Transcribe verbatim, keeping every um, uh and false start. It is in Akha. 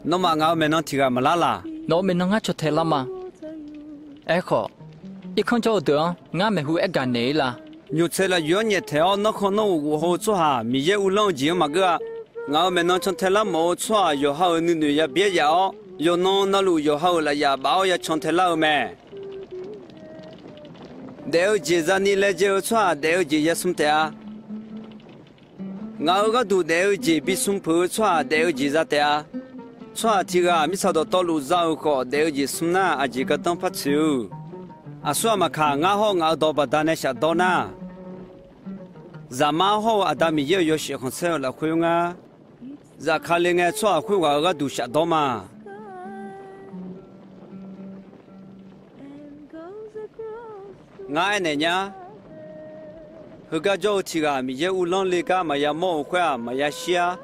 Nawmaf ngaq-euq maeqnan tiq ghaq maqlar laq? Nawq-euq maeqnan ngar caw tae lar ma. Aerkhawf, irkanr jawr-eu deuq-anr ngar maeqhu aer gaq naeq-ir la? Nymqtsaev lafyoeq-anr nyaeftaeq-awr, nanrkhan nanrghof ghofhaw-eu tsawrhaq Miqyaer uvlanr-eu jeq-anr maqgeur-a. Ngaq-euq maeqnan can tae lar mawf-eu tsawrhaq yawqha-euq nuinoeq ya byaer yaf-awr, yawqnan na luf yawqha-euq lafyaf baf-awr ya can tae lar-eu mae. Daef-eu jeq zani laejae-eu tsawrhaq daef-eu jeq ya smr taef-a. Ngaq-euq gharduq daef-eu jeq bismr peuq-eu tsawrhaq daef-eu jeq za taef-a. Tsawrhaq tiq ghaq mirtsaq dawqtawvluf za-euq khawf, daef-eu jeq smr nar, aqjeq gardanr par tsoeq-eu. Aqsur aqmaq kaq, ngar hawr-eu ngaq-euq dawq baqdanae shafdawr nar, Zaqmar hawr-eu Aqda Miqyaer-euq yawshaef khanqsaer-eu lafkhoer ngar, zafkale ngae tsawrhaq khoerghaq-euq gharduq shafdawr ma. Ngar aernaeq nyar. Heugar jawr-eu tiq ghaq Miqyaer uvlanr le gar maqya mawr-euq khoer-aq, maqya shir-ar.